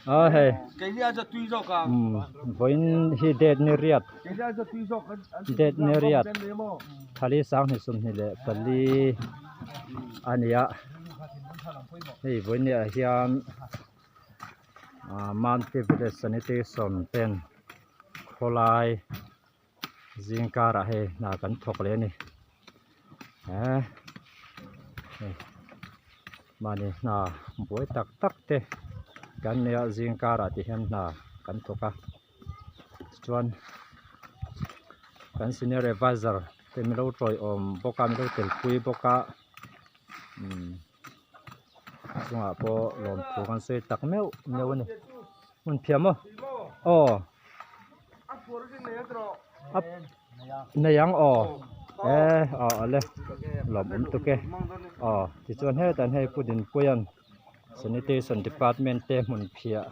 A hei vawiin hi date ni riat date ni riat thali sanghnih sawmhnih leh pali a ni a hei vawiin ni ah hian ah Mount Village Sanitation ten khawlai zing karah hei hna kan thawk leh a ni eh hei mahni hna buai tak tak te kan nei a zing karah ti hian hna kan thawk a tichuan kan senior advisor te min lo tawiawm bawk a min lo telpui bawk a umm chungah pawh lawmthu kan sawi tak meuh meuh a ni hmun phiah maw aw nei ang aw e aw ale lawmawm tuk e aw tichuan hetah hian hei pu Dinpuia'n sanitation department te hmun phiah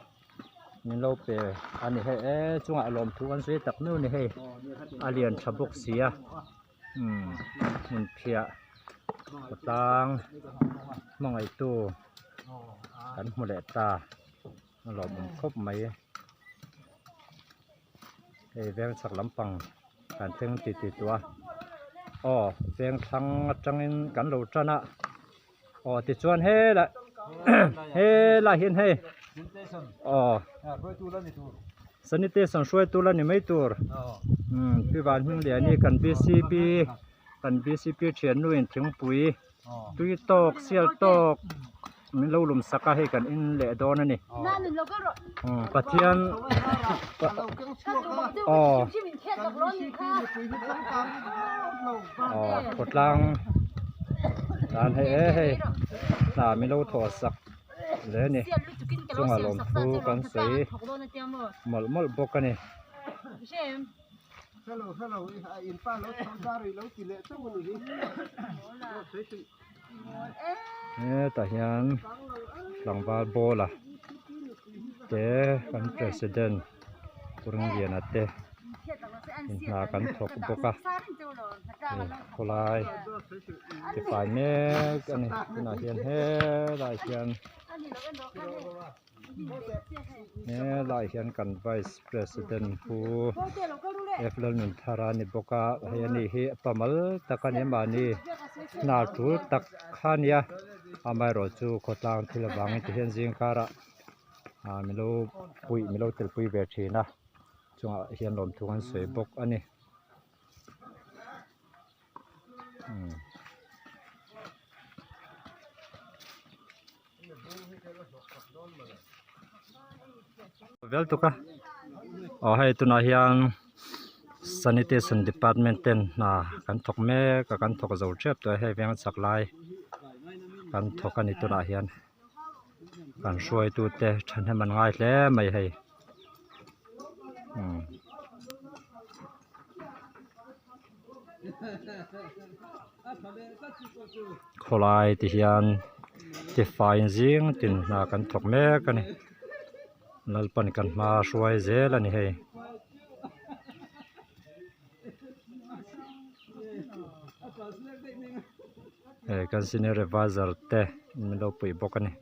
min lo pe a ni hei e chungah lawmthu kan sawi tak meuh a ni hei a lian tha bawk si a umm hmun phiah khawtlang hmangaihtu kan hmu leh ta. A lawmawm khawp mai hei veng chhak lampang kan thleng ti ti tawh a aw veng thlang atangin kan lo tan a aw tichuan helai helai hian hei aw sanitation hruaitu la ni mai tur umm pi van hming lian hi kan bcp kan bcp thiannu in thingpui tui tawk sial tawk. Min lo lum sak a hei kan in leh dawn a ni Pathian aw aw khawtlang tan hei e hei hna min lo thawh sak hle a ni chungah lawmthu kan sawi mawlh mawlh bawk a ni. Hetah hian tlangval ball a te kan president Puringliana te hna kan thawk bawk a khawlai ti fai mek a ni tunah hian helaiah hian. Helaiah hian kan vice president pu F Lalnunthara a ni bawk a hei ani hi pamal tak a ni mahni hna tul tak kha a nia amaherawh chu khawtlang thil avangin ti hian zing karah ah min lo puih min lo telpui ve thin a chungah hian lawmthu an sawi bawk a ni. Vel tuk a aw hei tunah hian sanitation department ten hna kan thawk mek a kan thawk zo tep tawh a hei veng chak lai kan thawk a ni tunah hian kan hruaitu te thahnem an ngai hle mai hei umm. Khawlai ti hian tifai zing tin hna kan thawk mek a ni Lalpan kan hma a hruai zel a ni hei. Hei kan senior advisor te min lo puih bawk a ni.